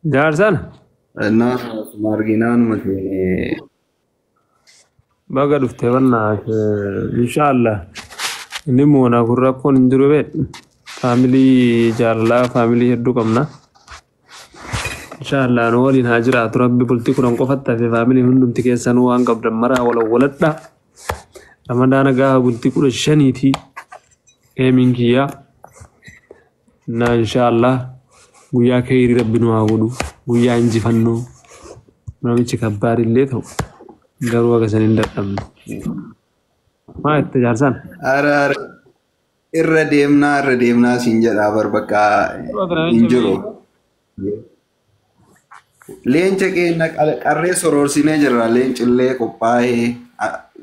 Jaarsaan Innaa asuma arginaanuma seene. Baga dhufte bannaa, inshaallah. Inni moonaa kun rakkoon hin jiru bee. Family jaalalaa, family hedduu qabna. Inshaallah nu waliin haa jiraatu rabbi. Bultii 10 qofatti hafe. Family hundumti keessanuu waan qabdan maraa wal waladha. Ramadaana gaafa bultii 15ti eemiin kiyyaa. Na inshaallah guyyaa keeyrii rabbi nu haa godhu, guyyaa injifannoo. Namichi kabbaadillee ta'u garuu akka san hin dadhabne. Maa itti jaarsaan? Ara ara, irra deemnaa, irra deemnaa siin jedhaa bar, bakka hin jiru. Leenca keenya qarree soroorsinee jirra. Leencillee qophaa'ee,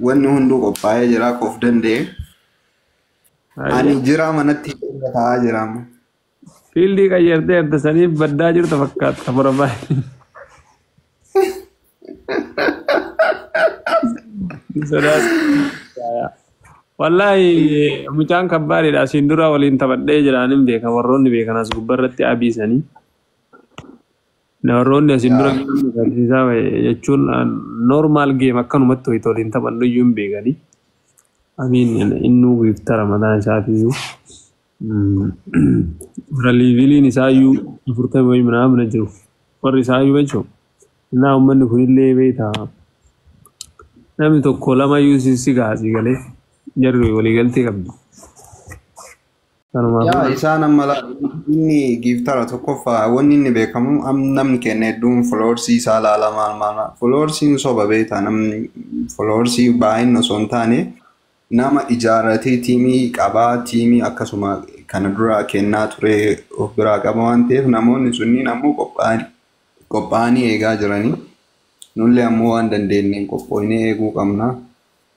wanni hunduu qophaa'ee jira, akka of danda'e. Ani jira, manatti irra taa'aa jira amma. Fiildii qayyartee erga saniif baddaa jirta fakkaata barbaade. Sodaatu. Wallaahi mucaan kabbaadidha. Asiin dura waliin taphadhee jiraan hin beeka. Warroonni beekan as gubbarratti abiisanii. Warroonni asiin dura agarsiisaa jechuun normal game akkanumatti wayita waliin taphannu iyyuu hin beekanii. Amiin, innuu giiftara mataan isaatiiyyuu. Warra leveliin isaa iyyuu 40 wayii minaa jiru. Warri isaa iyyuu jechuun. Innaa uummanni kunillee beektaa. Namni tokko lama iyyuu si gaasii galee jarri waliigaltee qabdi. Yaa isaan amma inni giiftara tokkoffaa wanni inni beekamu namni keenya hedduun followersii isaa laala, maal maal. Followersiin soba beektaa, namni followersii baay'ina osoo hin taane nama ijaarratee teamii qabaa, teamii akkasuma kana dura kennaa ture of biraa qaba waan ta'eef namoonni sunniin ammoo qophaa'anii eegaa jiranii. Nullee ammoo waan dandeenyeen qophoonee eeguu qabna.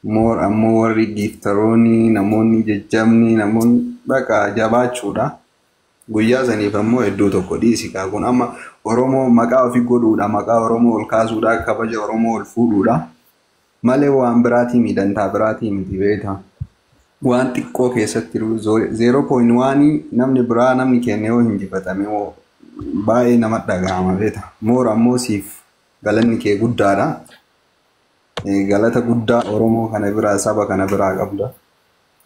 Moor ammoo warri giiftaroonni, namoonni jajjabni, namoonni bakka jabaachuudha. Guyyaa saniif ammoo hedduu tokko dhiisi kun amma Oromoo maqaa ofii godhuudha, maqaa Oromoo ol kaasuudha, kabaja Oromoo ol fuudhuudha. Malee waan biraatii miidhantaa biraatii miti beektaa. Waan xiqqoo keessatti 0.1 namni biraa namni keenya yoo hinjifatame baay'ee nama dhagahama beektaa. Moor ammoo siif galanni kee guddaadha. Galata guddaa Oromoo kana biraa, saba kana biraa qabda.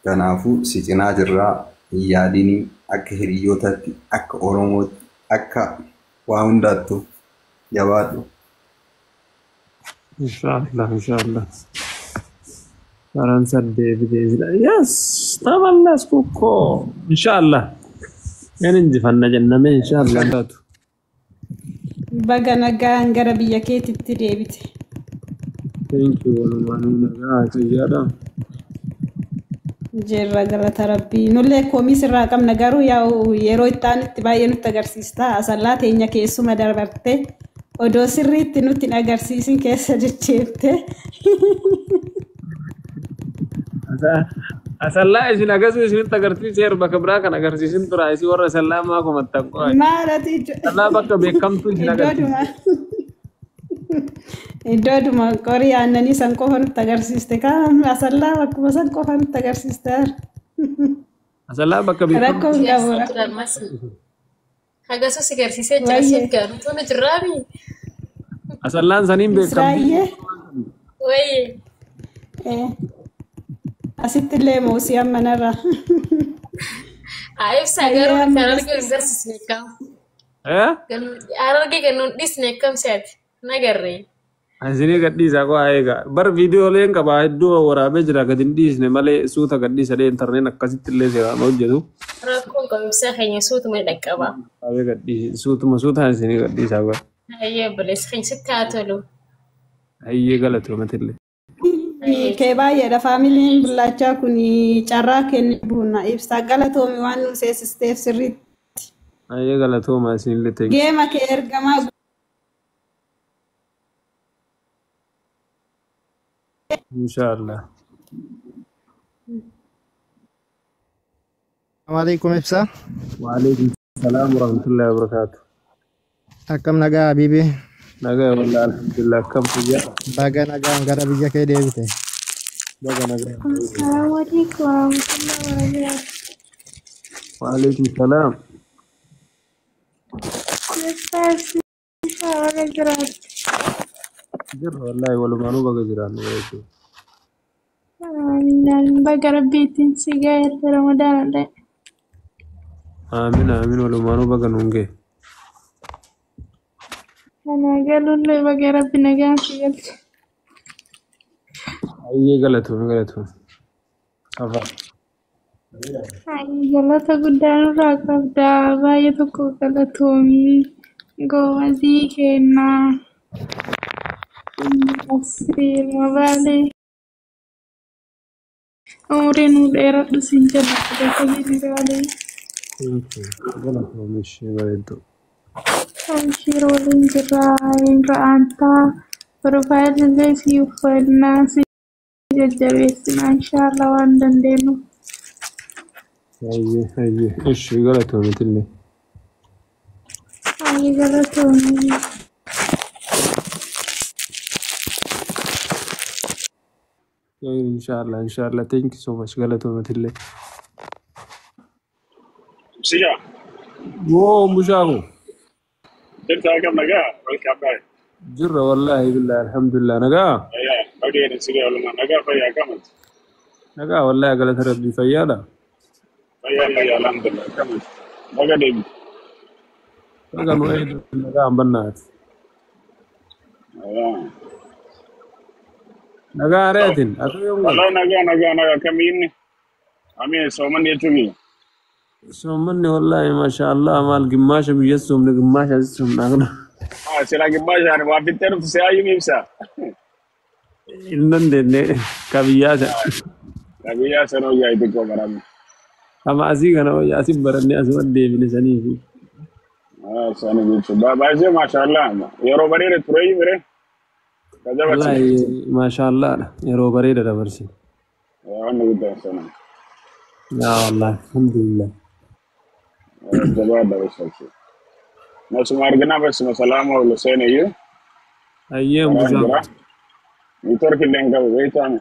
Kanaafuu si cinaa jirraa, hin yaadinii, akka hiriyyootaatti, akka Oromootti, akka waa hundaattu jabaadhu. Inshaallah, inshaallah. Faransa deebitee jira. Yes, tamallas kukkoo. Inshaallah. Yan injifanna jenname inshaallah. Taatu. Baga nagaan gara biyya keetitti deebite. Thank you. Walumaanuu nagaa fayyaadha. Jirra, galata rabbii. Nullee komii sirraa qabna, garuu yaa'u yeroo itti aanutti baay'ee nutti agarsiista. Asallaa teenya keessuma darbarte odoo sirriitti nutti hin agarsiisin keessa deddeebite. Asallaa isin agarsiisu isinitti agarsiiseeru, bakka biraa kan agarsiisin tura. Isin warra asallaa maa komattan qo'a. Maalati? Asallaa bakka beekamtuu isin agarsiisa. Iddoodhuma qorii aannanii san qofa nutti agarsiiste, kaan asallaa bakkuma san qofa nutti agarsiiste. Asallaa bakka beekamtuu. Rakkoo hin qabu. Hagasus agarsiisee jira. Wayyee. Siif gaariitu nu jirraami. Asallaan saniin beekamtii. Israa'iyee. Wayyee. Asitti illee moosii amma narra. Haa ibsaa, garuu kan argee hin agarsiisne akkam. Eh? Argee kan nuun dhisne akkam si'ati. Nagarree. Isinii gadhiisaa koo eega. Bar viidiyooleen qabaa hedduu waraabee jira, gadi hin dhiisne malee, suuta gadhiisa dee intarneet akkasitti illee seeraan hojjetu. Rakkoon qabu, ibsaa keenya suutuma dhaqqaba. Waraabee gadhiisi suutuma suutaan isinii gadhiisaa koo. Hayyee, obboleessa keenya, sitti haa tolu. Hayyee, galatoomatillee. Kee baay'eedha familyn bullaachaa kun, carraa kenne buuna. Ibsaa, galatoomi waan nu seesisteef sirriitti. Hayyee, galatooma isinillee, thank you. Geema kee ergamaa. Inshaallah. Alaikum ibsa. Waalaikum salaam warahmatullahi wabarakatuh. Akkam nagaa, habiibi? Nagaa wallah, alhamdulillah, akkam fayyaa? Baga nagaan gara biyya kee deebite. Baga nagaa. Assalamualaikum warahmatullahi wabarakatuh. Waalaikum salaam. Ustaz. Ibsaa baga jiraatte. Jirra wallaahi walumaanuu baga jiraannu jechuudha. Amiin amiin baga rabbiitiin si ga'e Ramadaana ta'e. Aamin aamin walumaanuu baga nuun ga'e. Kana galuullee baga rabbi nagaan si galche. Baay'ee galatoome galatoome. Afaan. Ay, galata guddaa nurraa qabda. Baay'ee tokko galatoomii. Goobazii kennaa. Asiilma baalee. Umrii nuu dheeradhu siin jenna. Galata jeneralee. Galatoome ishee bareedduu. Abshir waliin jirra. Irra aantaa. Profaayilii illee si uffannaa si jajjabeessina inshaallah waan dandeenyu. Baay'ee baay'ee ishee galatoome tillee. Ay, galatoomii. Inshallah inshallah thank you so much galatoome tillee. Siya, Woo mushaaku. jirta akkam nagaa? Welcome back. Jirra wallaahi billahi alhamdulillah nagaa. Fayyaa, bageedha sigaa walumaa nagaa fayyaa akkamati? Nagaa wallaahi galata rabbii fayyaadha. Fayyaa fayyaa alhamdulillah akkamati? Baga deemte. Baga nu eedu nagaa hambannaati. Fayyaa. Nagaa reetin ati yoom galte? Wallahi nagaa nagaa nagaa kamiin amiin soomanni jechuun Soommanni wallaahi maasha Allah maal gimmaasha biyya soomne gimmaasha asi soomna kana. Ah, silaa gimmaashaan waa bittee dhuftu si ayyuu ibsa. Hin dandeenye ka biyyaa sana. Ka biyyaa sana hojii ayi xiqqoo barame. Ama asii kana wayya asii baranne asuma deebine saniifi. Ah, sani jechuudha. Baay'ee maasha Allah yeroo bareeda ture bire. Ka jabachi. Wallaahi maasha Allah yeroo bareeda dabarsine. Waan guddaa sana. Yaa wallaahi alhamdulillah. Jabaadha bas. Nasuma argina basuma salaama ol seenayyuu. Ayyee Karaan bushaa. jira. Network illee hin qabu beektaani.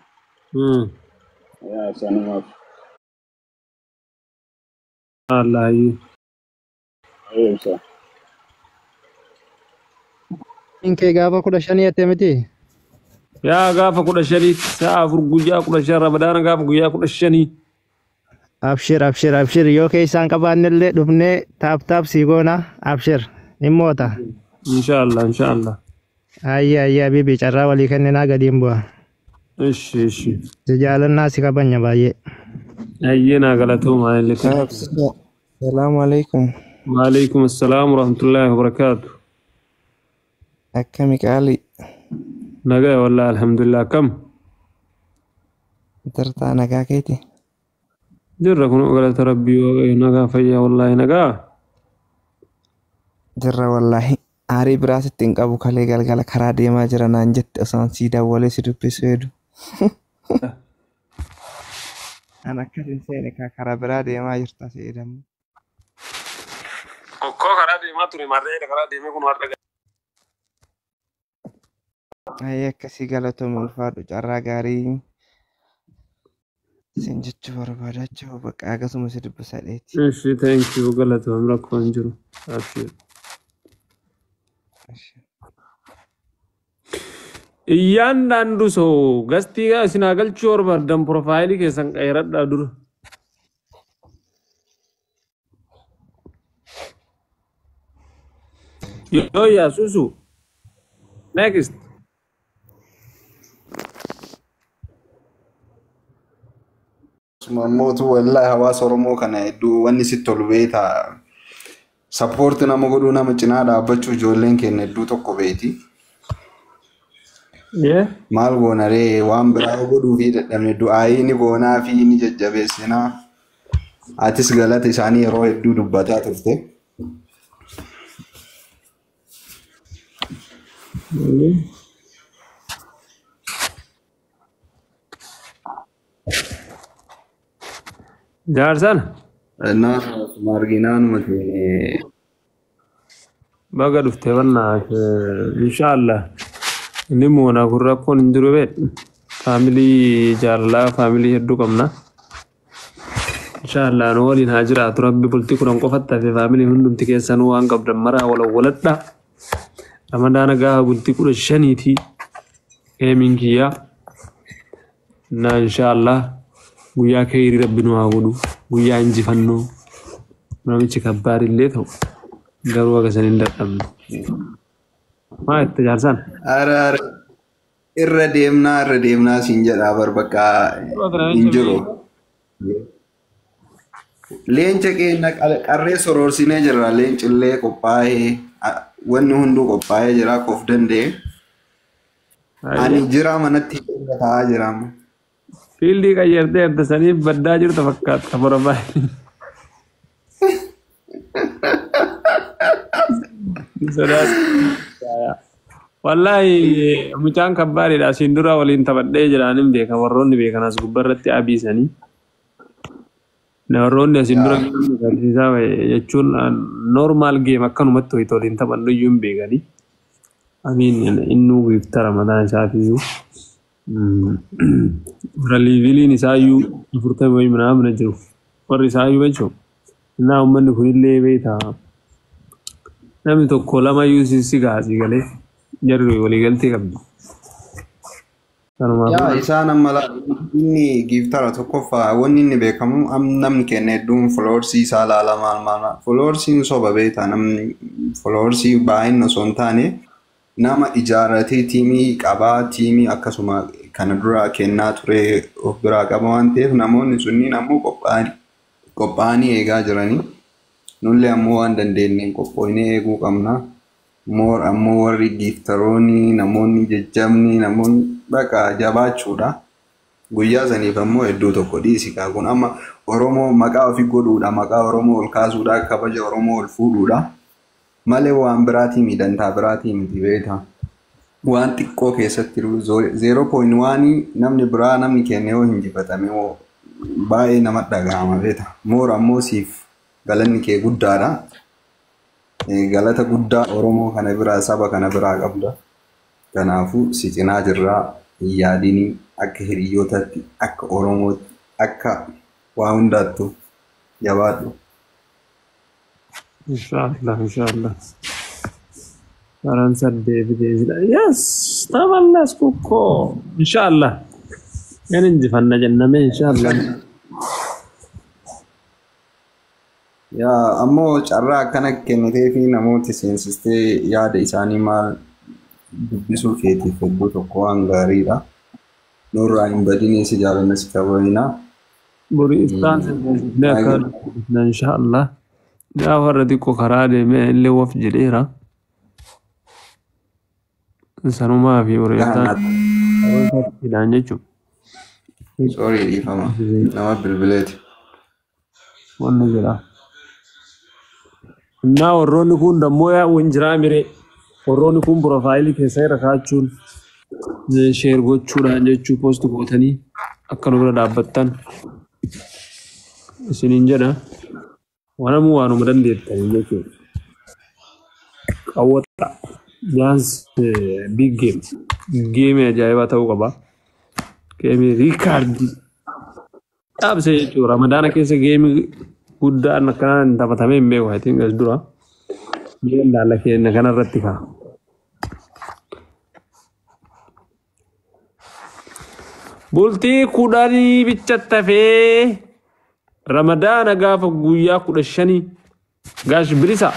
Yaa sanumaaf. Allah ayyee. Ibsa. Kee gaafa 15 jettee miti? Yaa gaafa 15 sa'a 4 guyyaa 15 Ramadaana gaafa guyyaa 15. Abshir abshir abshir yoo keessaan qabaannellee dhufnee tap tap sii goona abshir hin moota. Inshallah inshallah. Ayya ayya bibi carraa walii kenninaa gadiin bu'a. Ishi ishi. Si jaalannaa si kabanya baay'ee. Ayyee naa galatooma illee. Salaamu alaikum. Waalaikum assalaam warahmatullahi wabarakaatu. Akkami qaali? Nagaa wallahi alhamdulillah akkam? Dartaa nagaa keeti? Jirra kun galata rabbii waaqayyo nagaa fayyaa wallahi nagaa. Jirra wallaahi. Aarii biraas itti hin qabu kalee galgala karaa deemaa jira naan jette osoo sii dawwalee si dubbisuu hedu. An akkas hin seene kaa karaa biraa deemaa jirta seedamu. Okkoo karaa deemaa ture marree karaa deemee kun har'a. Ayyee akkasii galatoome ulfaadhu carraa gaarii sin jechuu barbaadachuu bakka akkasuma si dubbisa dheeti. Ishi thank you galatoom rakkoo hin jiru. Abshir. እያንዳንዱ ሰው ገስቲ isin haa galchuu barbaadan profaayilii keessan qayyaradhaa dura. Yoo yaasusu next. Mootu wallahi hawaasa Oromoo kana hedduu wanni sitti tolu beektaa. Support nama godhuu nama cinaa dhaabbachuu ijoolleen keenya hedduu tokko beeti. Maal goona ree waan biraa godhuu fi dadhabne du'aayii ni goonaa fi ni jajjabeessinaa. Atis galata isaanii yeroo hedduu dubbataa turte. Jaarsana. Naa marginaanuma ta'e. Baga dhufte bannaa inshaallah. Inni moonaa kun rakkoon hin jiru bee. Faamilii jaalalaa faamilii hedduu qabna. Inshaallah nu waliin haa jiraatu rabbi bultii 10 qofatti hafe faamilii hundumti keessanuu waan qabdan maraa walawwaladha. Ramadaana gaafa bultii 15ti eemiin kiyyaa. Na inshaallah guyyaa kheyrii rabbi nu haa godhu, guyyaa injifannoo. Namichi kabbaar illee ta'u garuu akka san hin dadhabne. Maa itti jaarsaan? Ara ara irra deemnaa irra deemnaa siin jedhaa bar bakka hin jiru. Leenca keenya qarree sororsinee jirra. Leencillee qophaa'ee wanni hunduu qophaa'ee jira akka of danda'e. Ani jira manatti taa'aa jira amma. Fiildii qayyartee erga saniif baddaa jirta fakkaata bora baay'ee. Wallaahi mucaan kabbaadidha. Asiin dura waliin taphadhee jiraan hin beeka. Warroonni beekan as gubbarratti abiisanii. Warroonni asiin dura agarsiisaa jechuun normal game akkanumatti wayita waliin taphannu iyyuu hin beekanii. Amiin innuu giiftara mataan isaatiiyyuu. Warra liiviliin isaayyuu 40 wayii minaa jiru. Warri isaayyuu jechuudha. Innaa uummanni kunillee beektaa. Namni tokko lama iyyuu si gaasii galee jarri waliigaltee qabdi. Yaa isaan amma inni giiftara tokkoffaa wanni inni beekamu namni keenya hedduun foloorsii isaa laala maal maal foloorsiin soba beektaa, namni foloorsii baay'ina osoo hin taane nama ijaarratee tiimii qabaa, tiimii akkasuma kana dura kennaa ture of biraa qaba waan ta'eef namoonni sunniin ammoo qophaa'anii eegaa jiranii. Nullee ammoo waan dandeenyeen qophoonee eeguu qabna. Moor ammoo warri giiftaroonni, namoonni jajjabni, namoonni bakka jabaachuudha. Guyyaa saniif ammoo hedduu tokko dhiisi kun amma Oromoo maqaa ofii godhuudha, maqaa Oromoo ol kaasuudha, kabaja Oromoo ol fuudhuudha. Malee waan biraatii miidhantaa biraatii miti beektaa. Waan xiqqoo keessatti 0.1 namni biraa namni keenya yoo hinjifatame baay'ee nama dhagahama beektaa. Moor ammoo siif galanni kee guddaadha. Galata guddaa Oromoo kana biraa, saba kana biraa qabda. Kanaafuu si cinaa jirraa, hin yaadinii, akka hiriyyootaatti, akka Oromootti, akka waa hundaattu jabaadhu. Inshaallah, inshaallah. Faransa deebitee yes tamallasku ko inshaallah. Yan injifanna jenname inshaallah. Yaa ammoo carraa akkana kennitee fi namoota seensistee yaada isaanii maal dubbisuu keetiif hedduu tokko waan gaariidha. Nurraa hin badinii, si jaalanna, si kabajna. Bori iftaan seensifnee akka dubbifna inshaallah. Gaafa warra xiqqoo karaa deemee illee waf jedheera. Sanumaa fi bori iftaan hidhaan jechuudha. Sorry, dhiifama. Nama bilbileeti. Wanni jedha. Innaa warroonni kun dammoo yaa'u hin jiraa miree. Warroonni kun piroofaayilii keessa irra kaa'achuun share gochuudhaan jechuu post gootanii akka nu bira dhaabbattan isiniin jedha. Wanamuu waanuma dandeettanii jechuudha. Qawwata. Jaans big game. Geemii ajaa'ibaa ta'uu qaba. Geemii riikaardii. Dhaabse jechuudha. Ramadaana keessa geemii guddaan akkanaan taphatamee hin beeku. I think as dura. Mi'a laalla keenya kanarratti ka'a. Bultii 10 bichatti hafee Ramadaana gaafa guyyaa 15 gaash bilisa.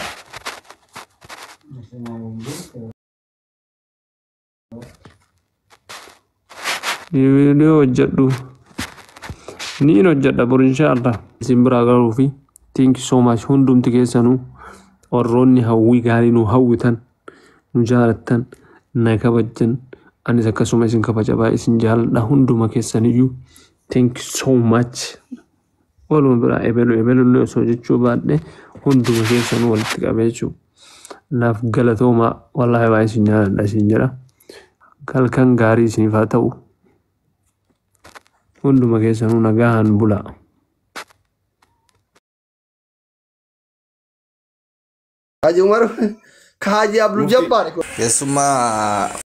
Viidiyoo hojjedhu. Niin hojjedha bor inshaallah. Isin biraa garuu fi thank you so much hundumti keessanuu, warroonni hawwii gaarii nu hawwitan, nu jaalattan, na kabajjan, anis akkasuma isin kabaja, baay'ee isin jaaladha hunduma keessaniyyuu. Thank you so much. Waluma biraa ebelu ebelullee osoo jechuu baadhe hunduma keessanuu walitti qabee jechuudha. Naaf galatoomaa, wallaahi baay'ee isin jaaladha isin jedha. Halkan gaarii isiniif haa ta'u. Hunduma keessanuu nagahaan bulaa. Haji Umar ka Haji Abdul Jabbar. Keessummaa.